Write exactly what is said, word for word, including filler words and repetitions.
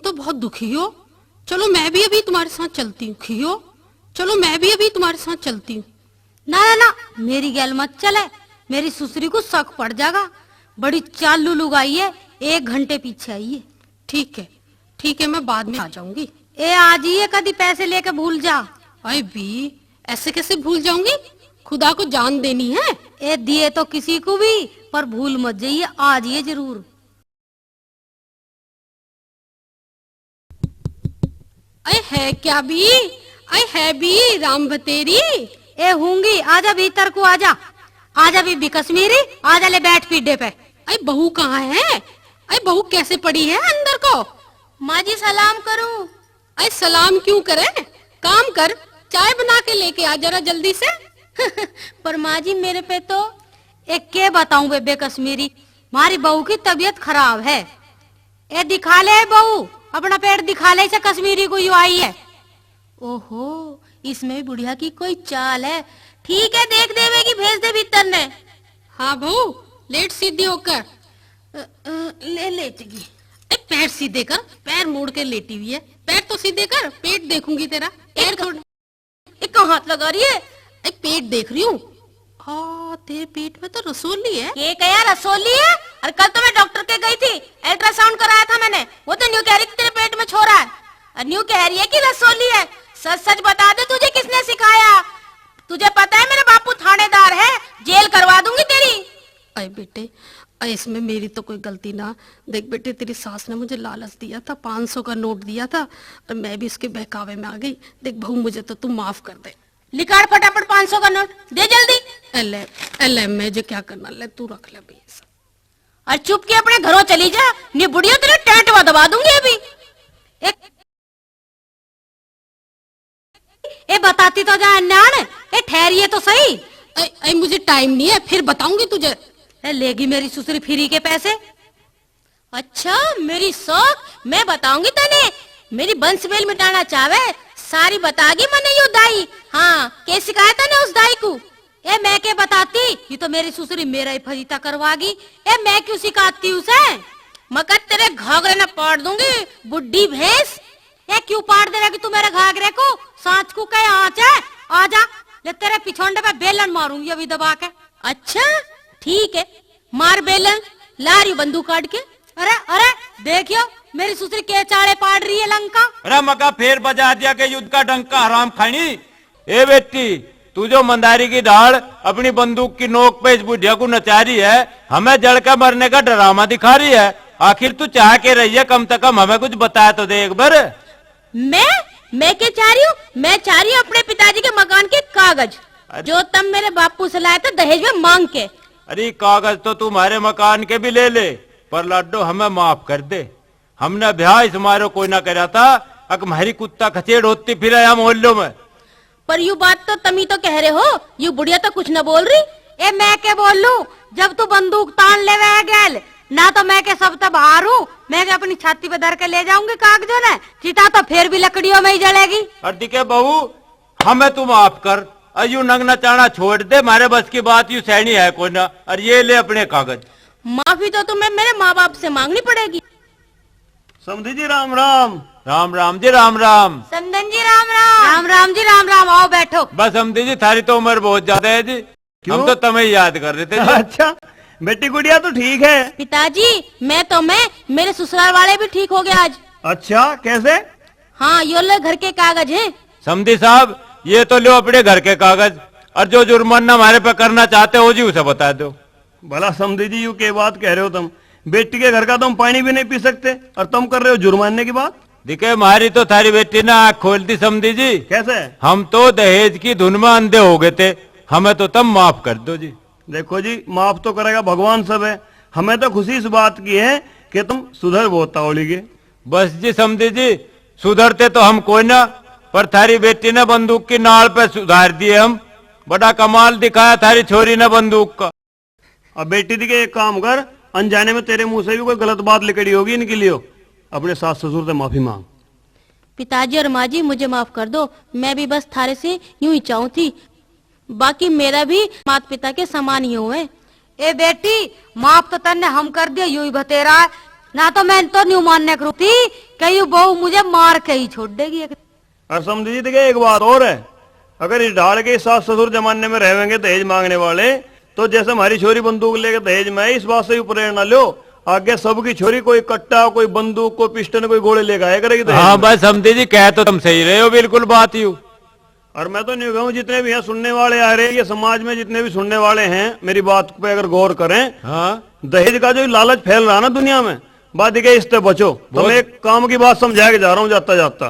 तो बहुत दुखी हो। चलो, मैं भी अभी तुम्हारे साथ चलती हूँ। खियो, चलो, मैं भी अभी तुम्हारे साथ चलती हूँ। ना, ना, ना, मेरी गैल मत चले, मेरी सुसरी को शक पड़ जाएगा। बड़ी चालू लुगाई है, एक घंटे पीछे आई है। ठीक है, ठीक है, मैं बाद में आ जाऊंगी। ए, आ जाइए, कदी पैसे लेके भूल जा। अरे बी, ऐसे कैसे भूल जाऊंगी? खुदा को जान देनी है। ए, दिए तो किसी को भी, पर भूल मत जाइए, आ जाइए जरूर। अय है क्या बी? अय है बी राम बतेरी? ए हूंगी, आजा भीतर को आजा। आजा बीबी कश्मीरी, आजा ले बैठ पीढ़े पे। अय बहू कहाँ है? अय बहू कैसे पड़ी है अंदर को? माँ जी सलाम करूं? अय सलाम क्यों करे? काम कर, चाय बना के लेके आ जरा जल्दी से। पर माँ जी मेरे पे तो। ए के बताऊं बेबे कश्मीरी, म्हारी बहू की तबीयत खराब है। ए दिखा ले बहू, अपना पेट दिखा ले इसे कश्मीरी को, यो आई है। ओहो, इसमें भी बुढ़िया की कोई चाल है। ठीक है, देख देवेगी, भेज दे भीतर ने। हाँ बहू, लेट सीधी होकर। अ, अ, ले लेटगी। ए, पैर सीधे कर, पैर मोड़ के लेटी हुई है। पैर तो सीधे कर, पेट देखूंगी तेरा। पैर एक थोड़ा। एक कहाँ हाथ लगा रही है? एक पेट देख रही हूँ। हाँ, तेरे पेट में तो रसोली है। ये क्या रसोली है? और कल तो मैं डॉक्टर के गई थी, अल्ट्रासाउंड कराया था मैंने, वो तो न्यू कह रही कि तेरे पेट में छोरा है, और न्यू कह रही है कि रसोली है। सच सच बता दे, तुझे किसने सिखाया? तुझे पता है मेरा बापू थानेदार है, जेल करवा दूंगी तेरी। अरे बेटे, अरे इसमें मेरी तो कोई गलती ना। देख बेटे, तेरी सास ने मुझे लालच दिया था, पाँच सौ का नोट दिया था और मैं भी उसके बहकावे में आ गई। देख बहू, मुझे तो तू माफ कर दे। निकाल फटाफट पाँच सौ का नोट, दे जल्दी। ए ले, ए ले, मैं जो क्या करना, ले तू रख ले भैया। और चुप के अपने घरों चली जा, नहीं बुढ़िया तेरे टेंट में दबा दूंगी अभी। एक ए बताती तो जा न्याण, ए ठहरिए तो सही। अ, अ, मुझे टाइम नहीं है, फिर बताऊंगी तुझे। ए लेगी मेरी सुसरी फ्री के पैसे। अच्छा, मेरी शौक, मैं बताऊंगी तने। मेरी बंस बेल मिटाना चाहवे, सारी बतागी मने यो दाई। हाँ, के सिखाया तने उस दाई को? ए मैं के बताती, ये तो मेरी सुसरी मेरा ही फजीता करवागी। ए मैं क्यों सिखाती उसे? मगर तेरे घाघरे ने पाड़ दूंगी, बुढ़ी भैंस। ए क्यों पाड़ दे रहा कि तू मेरे घाघरे को? सांच को कहे आँच है, आ जा, ले तेरे पिछोंडे पे बेलन मारूंगी अभी दबा के। अच्छा, ठीक है, मार बेलन, ला रही हूँ बंदूक काट के। अरे अरे, देखियो मेरी सुसरी के चाले पाड़ रही है लंका। अरे मका फेर बजा दिया के युद्ध का डंका, हराम खानी। ए बेटी, तू जो मंदारी की ढाल अपनी बंदूक की नोक पे इस बुढ़िया को नचा रही है, हमें जल के मरने का डरामा दिखा रही है। आखिर तू चाह के रही है, कम से कम हमें कुछ बताया तो दे एक बार। मैं मैं क्या चाह रही हूँ? मैं चाह रही हूँ अपने पिताजी के मकान के कागज, अरे जो तम मेरे बापू से लाए थे दहेज में मांग के। अरे कागज तो तुम्हारे मकान के भी ले ले, पर लाडो हमें माफ कर दे। हमने ब्याह इस मारो कोई ना करा था, अक म्हारी कुत्ता खचेड़ होती फिर आया मोहल्लों में। पर यू बात तो तमी तो कह रहे हो, यू बुढ़िया तो कुछ ना बोल रही। ए मैं के बोलूं, जब तू बंदूक तान लेवे है गैल, ना तो मैं के सब तब हार हूँ, मैं के अपनी छाती पे धर के ले जाऊंगी कागजों ने, चिता तो फिर भी लकड़ियों में ही जलेगी। और दिखे बहू, हमें तू माफ कर, और यू नंग नचाना छोड़ दे, मारे बस की बात यू सहनी है कोई ना। और ये ले अपने कागज। माफी तो तुम्हें मेरे माँ बाप से मांगनी पड़ेगी। समधी जी राम राम। राम राम जी राम राम। समधन जी राम राम। राम राम जी राम राम, आओ बैठो। बस समधी जी, थारी तो उम्र बहुत ज्यादा है जी, क्यों? हम तो तुम्हें याद कर रहे थे जी। अच्छा, बेटी गुड़िया तो ठीक है। पिताजी, मैं तो मैं, मेरे ससुराल वाले भी ठीक हो गए आज। अच्छा, कैसे? हाँ, यो लो घर के कागज हैं। समधी साहब, ये तो लो अपने घर के कागज, और जो जुर्माना हमारे पे करना चाहते हो जी, उसे बता दो। भला समधी जी, यू के बात कह रहे हो तुम? बेटी के घर का तुम पानी भी नहीं पी सकते और तुम कर रहे हो जुर्माने की बात। दिखे, हमारी तो थारी बेटी ने आँख खोल दी समधी जी। कैसे? हम तो दहेज की धुन में अंधे हो गए थे, हमें तो तुम माफ कर दो जी। देखो जी, माफ तो करेगा भगवान सब है, हमें तो खुशी इस बात की है कि तुम सुधर बहुत तावली के। बस जी समधी जी, सुधरते तो हम कोई ना, पर थारी बेटी ने बंदूक की नाल पे सुधार दिए हम। बड़ा कमाल दिखाया थारी छोरी ने बंदूक का। अब बेटी दी के एक काम कर, अनजाने में तेरे मुंह से भी कोई गलत बात निकली होगी इनके लिए, अपने सास ससुर से माफी मांग। पिताजी और माँ जी, मुझे माफ कर दो, मैं भी बस थारे से यूं ही चाहूँ थी, बाकी मेरा भी माता पिता के समान ही हुए। ए बेटी, माफ तो तन्ने हम कर दिया, यू ही बतेरा है। ना तो मैं तो न्यू मानने करूँ थी कि यू बहू मुझे मार के ही छोड़ देगी एक। और समधी जी, देखिए, एक बात और है, अगर इस ढाल के सास ससुर जमाने में रहेंगे दहेज मांगने वाले, तो जैसे हमारी छोरी बंदूक लेके दहेज में आई, इस बात से भी प्रेरणा लो। आगे सबकी छोरी कोई कट्टा, कोई बंदूक, कोई पिस्टन, कोई गोले लेके आया करेगी दहेज हाँ में। बस समधी जी, कह तो तुम सही रहे हो बिल्कुल बात यू। और मैं तो नहीं कहूँ, जितने भी यहाँ सुनने वाले आ रहे हैं, ये समाज में जितने भी सुनने वाले हैं, मेरी बात पे अगर गौर करें, हाँ। दहेज का जो लालच फैल रहा ना दुनिया में, बात के इससे बचो। तुम बहुत एक काम की बात समझा के जा रहा हूँ जाता जाता।